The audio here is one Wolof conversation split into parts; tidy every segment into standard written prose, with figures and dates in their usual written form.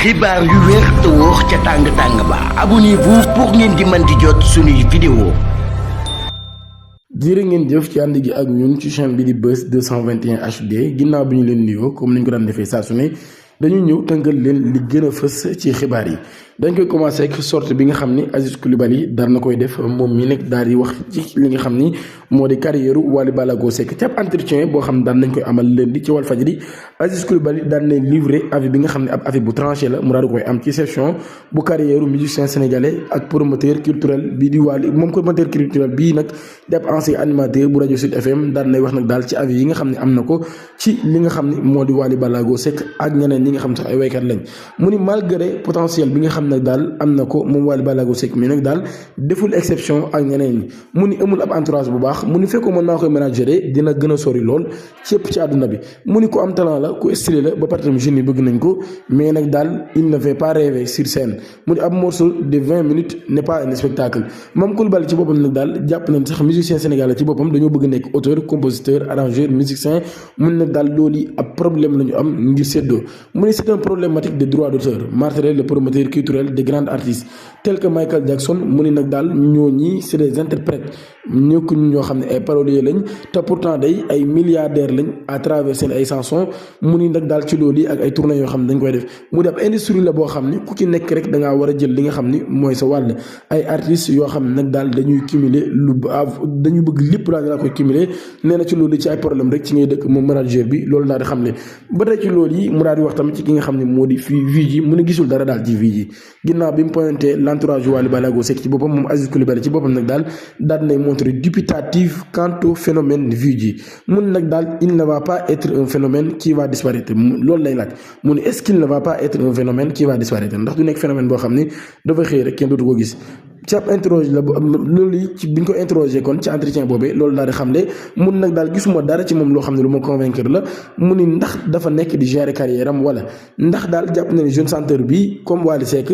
xibaar yu wér te wóor ca tàng-tàng ba abonnez-vous pour ngeen di mën di jot suñuy vidéo. jërë ngeen jëf ci ànd gi ak ñun ci chaîne bi di Buzz 221 HD ginnaaw bi ñu leen nuyoo comme ni ñu ko daan defee saa su ne dañu ñëw tënkal leen li gën a fës ci xibaar yi. dañ koy commencé ak sortie bi nga xam ni Aziz Coulibaly daan na koy def moom mi nag daal di wax ci li nga xam ni moo di carrière Wally Ballago Seck ci ab entretien boo xam ne daan nañ koy amal lundi ci Walfadjri. Aziz Coulibaly daan nañ livré avis bi nga xam ne ab avis bu tranché la mu daal di koy am ci session bu carrière musicien sénégalais ak promoteur culturel bii di Wally moom promoteur culturel bii nag di ab ancien animateur bu rajo Sud FM daan nay wax nag daal ci avis yi nga xam ne am na ko ci li nga xam ne moo di Wally Ballago Seck ak ñeneen ñi nga xam sax ay waykat lañ mu ni malgré potentiel bi nga xam nag daal am na ko moom Wally Ballago Seck mi nag daal deful exception ak ñeneen ñi mu ni amul ab entourage bu baax mu ni fekkoon mën naa koy ménager dina gën a sori lool ci yëpp ci àdduna bi mu ni ku am talent la ku stylé la ba pare tam jeunes yi bëgg nañ ko mais nag daal il ne fait pas rêver sur scène mu ni ab morceau de 20 minutes n'est pas un spectacle moom Coulibaly ci boppam nag daal jàpp nañ sax musicien sénégalais ci boppam dañoo bëgg nekk auteur compositeur arrangeur musicien mu ni nag daal loolu yi ab problème la ñu am ngir séddoo mu ni c'est un problématique de droit d'auteur martelé le promoteur culturel des grands artistes tels que Michael Jackson mu ni nag daal ñooñi c'est des interprètes ñëkkuñu ñoo xam ne ay paroliers lañ te pourtant day ay milliardaires lañ à travers seen ay chansons mu ni nag daal ci loolu yi ak ay tournées yoo xam ne dañ koy def mu def industrie la boo xam ni ku ci nekk rek dangaa war a jël li nga xam ni mooy sa wàll ay artistes yoo xam ne nag daal dañuy cumuler dañu bëgg lépp daal dinaa koy cumuler nee na ci loolu ci ay problème rek ci ngay dëkk moom manager bi loolu daal di xam ne ba tey ci loolu yi mu daal di wax tamit ci ki nga xam ne moo di fii Vigi mu ne gisul dara daal ci Vigi ginnaaw bi mu pointé l'entourage Wally Ballago Seck ci boppam moom Aziz Coulibaly ci boppam nag daal nay montré dubitatif quant au phénomène Vigi mu ne nag daal il ne va pas être un phénomène qui va disparaître loolu lay laaj mu ne est-ce qu'il ne va pas être un phénomène qui va disparaître ndax du nekk phénomène boo xam ni dafa xëy rek kenn dootu ko gis ci ab interroge la loolu yi ci bi ñu ko interroger kon ci entretien boobee loolu daal di xam ne mun nag daal gisuma dara ci moom loo xam ne lu ma convaincre la mu ni ndax dafa nekk di gérer carrière am wala ndax daal jàpp na ne jeune chanteur bi comme Wally Seck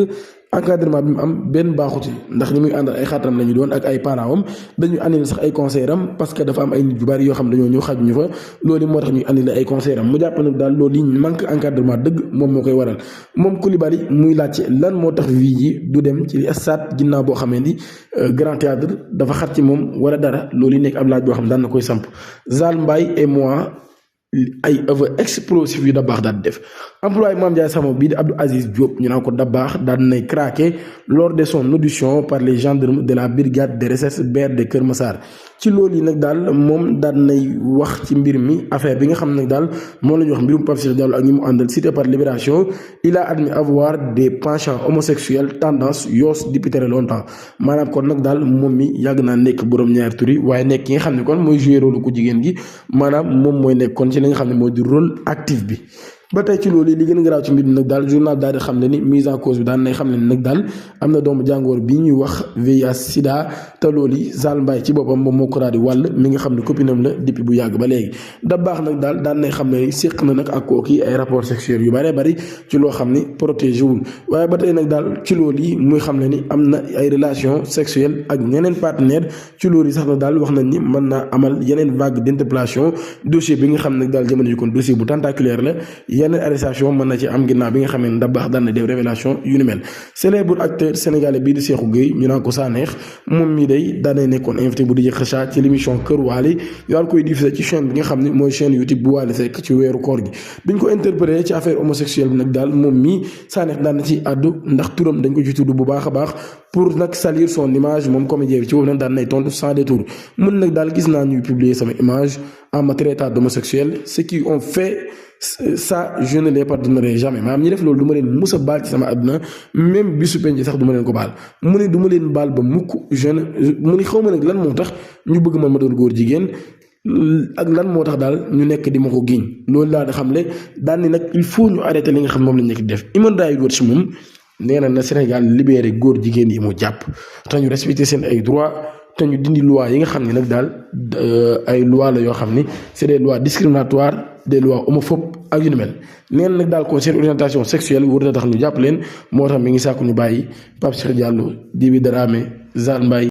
encadrement bi mu am benn baaxuti ndax ñi muy àndal ay xaataram la ñu doon ak ay parents am dañuy annulé sax ay concert am parce que dafa am ay nit yu bari yoo xam dañoo ñëw xajuñu fa loolu moo tax ñuy annulé ay concert am mu jàpp nag daal loolu yi manque encadrement dëgg moom moo koy waral moom Coulibaly muy laajte lan moo tax Vigi du dem ci stade ginnaaw boo xamee ni grand théâtre dafa xat ci moom wala dara loolu yi nekk ab laaj boo xam ne daan na koy samp Zal Mbaye et moi ay aveu explosif yu Dabakh daal di def employé Mame Ndiaye Savon bii di Abdou Aziz Diop ñu naan ko Dabakh daal nay craqué lors de son audition par les gendarmes de la brigade de recherche BR de Kër Massar ci loolu yi nag daal moom daal nay wax ci mbir mi affaire bi nga xam ne nag daal moom la ñu wax mbirum Pape Cheikh Diallo ak ñi mu àndal cité par Libération il a admis avoir des penchants homosexuels tendance yoos depuis très longtemps maanaam kon nag daal moom mi yàgg naa nekk borom ñaari tur yi waaye nekk ki nga xam ne kon mooy joué rôle ku jigéen gi maanaam moom mooy nekk kon ci li nga xam ne mooy di rôle actif bi. ba tey ci loolu li gën a garaaw ci mbir mi nag daal journal daal di xam ne ni mise en cause bi daan nay xam ne ni nag daal am na doomu jàngoor bi ñuy wax VIH sida te loolu yi Zal Mbaye ci boppam moom moo ko daal di wàll mi nga xam ne copinam la depuis bu yàgg ba léegi Dabakh nag daal daan nay xam ne séq na nag ak kooki ay rapports sexuels yu bëree bëri ci loo xam ni protégé wul waaye ba tey nag daal ci loolu yi muy xam ne ni am na ay relations sexuelles ak ñeneen partenaire ci loolu yi sax na daal wax nañ ni mën naa amal yeneen vague d'interpellation dossier bi nga xam ne daal jamono ji kon dossier bu tentaculaire la yeneen arrestation mën na ci am ginnaaw bi nga xamee ne Dabakh daan na def révélation yu ni mel célèbre acteur sénégalais bii di Cheikhou Gueye ñu naan ko Sanekh moom mii day daan nay nekkoon invité bu DJ Kheucha ci l'émission Kër Wally daal koy diffusé ci chaîne bi nga xam ne mooy chaîne YouTube bu Wally Seck ci weeru koor gi biñ ko interpellé ci affaire homosexuelle bi nag daal moom mii Sanekh daan na ci àddu ndax turam dañ ko ci tudd bu baax a baax pour nag salir son image moom comédien bi ci boobu nag daan nay tontu sans détour mun nag daal gis naa ñuy publier sama image en me traitant d'homosexuel ce qui ont fait ça je ne les pardonnerai jamais maanaam ñi def loolu du ma leen mus a baal ci sama àdduna même bisu penc sax du ma leen ko baal mu ne du ma leen baal ba mukk mu ne xaw ma nag lan moo tax ñu bëgg man ma doon góor jigéen ak lan moo tax daal ñu nekk di ma ko giñ loolu laa da xam le daan ni nag il faut ñu arrêter li nga xam moom lañ nekk di def Human Rights Watch moom nee na Sénégal libéré góor jigéen yi mu jàpp te ñu respecté seen ay droits te ñu dindi loi yi nga xam ne nag daal ay loi la yoo xam ni c'est des lois discriminatoires des lois homophobes ak yu ni mel neen nag daal kon seen orientation sexuelle warut a tax ñu jàpp leen moo tax mi ngi sàkku ñu bàyyi Pape Cheikh Diallo Djiby Dramé Zal Mbaye